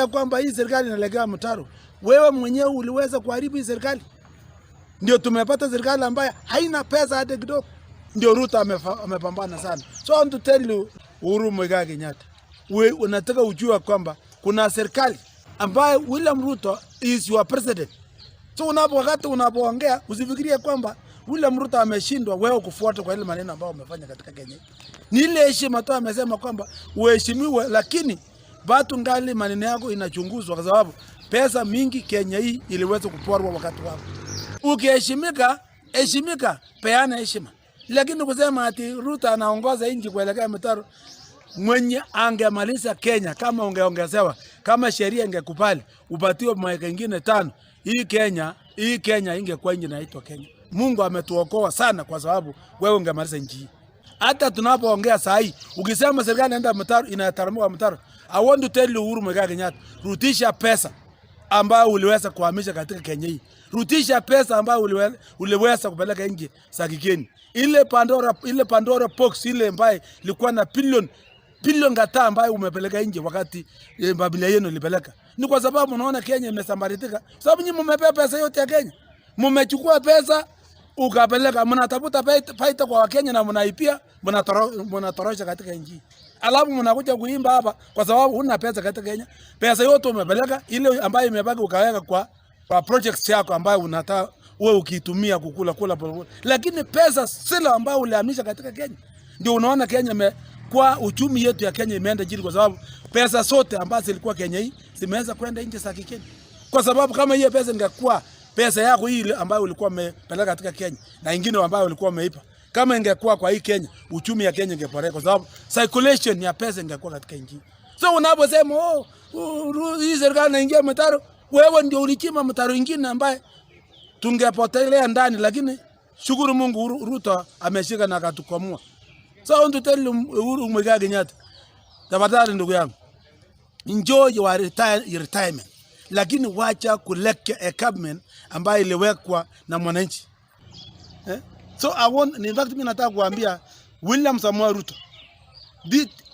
Unapoongea kwamba hii serikali inaelekea mtaro, wewe mwenyewe uliweza kuharibu hii serikali. Ndio tumepata serikali ambayo haina pesa hata kidogo. Ndio Ruto amepambana sana. So I want to tell you, Uhuru Muigai Kenyatta, we unataka ujue kwamba kuna serikali ambayo William Ruto is your president. So wakati unapoongea, usifikirie kwamba William Ruto ameshindwa wewe kufuata kwa ile maneno ambayo umefanya katika Kenya. Ni ile heshima tu amesema kwamba uheshimiwe, lakini bado ngali maneno yako inachunguzwa, kwa sababu pesa mingi Kenya hii iliweza kuporwa wakati wako. Ukiheshimika, heshimika, peana heshima. Lakini kusema ati Ruto anaongoza nchi kuelekea mtaro, mwenye angemaliza Kenya kama ungeongezewa, kama sheria ingekubali upatiwe miaka ingine 5, hii Kenya ingekuwa nchi inaitwa Kenya. Mungu ametuokoa sana kwa sababu wewe ungemaliza nchi hii. Hata tunapoongea saa hii, ukisema serikali inaenda mtaro, inataramuka mtaro. I want to tell you, Uhuru Muigai Kenyatta, rudisha pesa ambayo uliweza kuhamisha katika Kenya hii. Rudisha pesa ambayo uliweza kupeleka nje za kigeni. Ile Pandora box ile ambayo ilikuwa na bilioni bilioni kadhaa ambayo umepeleka nje wakati familia yenu ilipeleka. Ni kwa sababu unaona Kenya imesambaratika. Sababu nyinyi mmebeba pesa yote ya Kenya. Mmechukua pesa ukapeleka, mnatafuta faida kwa Wakenya na mnaipia, mnatorosha katika nchi. Alafu mnakuja kuimba hapa kwa sababu huna pesa katika Kenya. Pesa yote umepeleka, ile ambayo imebaki ukaweka kwa projects yako ambayo unataka wewe ukiitumia kukula kula pole. Lakini pesa sile ambayo ulihamisha katika Kenya. Ndio unaona Kenya kwa uchumi yetu ya Kenya imeenda chini, kwa sababu pesa zote ambazo zilikuwa Kenya hii zimeweza kwenda nje za kigeni. Kwa sababu kama hiyo pesa ingekuwa pesa yako hii ambayo ulikuwa umepeleka katika Kenya na ingine ambayo ulikuwa umeipa, kama ingekuwa kwa hii Kenya, uchumi ya Kenya ingeboreka, kwa sababu circulation ya pesa ingekuwa katika nchi. So unaposema, "Oh, hii serikali inaingia mtaro," wewe ndio ulichimba mtaro ingine ambaye tungepotelea ndani, lakini shukuru Mungu Ruto ameshika na akatukwamua. So I want to tell you, Uhuru Muigai Kenyatta, tafadhali ndugu yangu, enjoy your retirement, lakini wacha kulecture a government ambayo iliwekwa na mwananchi, eh? So I want, in fact mimi nataka kuambia William Samoei Ruto,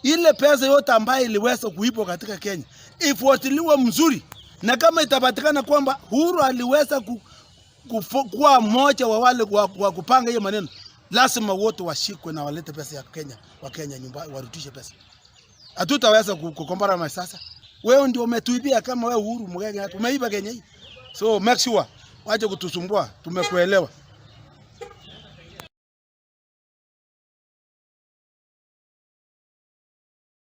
ile pesa yote ambayo iliweza kuibwa katika Kenya ifuatiliwe mzuri, na kama itapatikana kwamba Uhuru aliweza kuwa mmoja wa wale wa kupanga hiyo maneno, lazima wote washikwe na walete pesa ya Kenya, wa Kenya nyumba warudishe pesa. Hatutaweza kucompromise sasa. Wewe ndio umetuibia kama wewe Uhuru Muigai Kenyatta, umeiba Kenya hii. So make sure wache kutusumbua, tumekuelewa.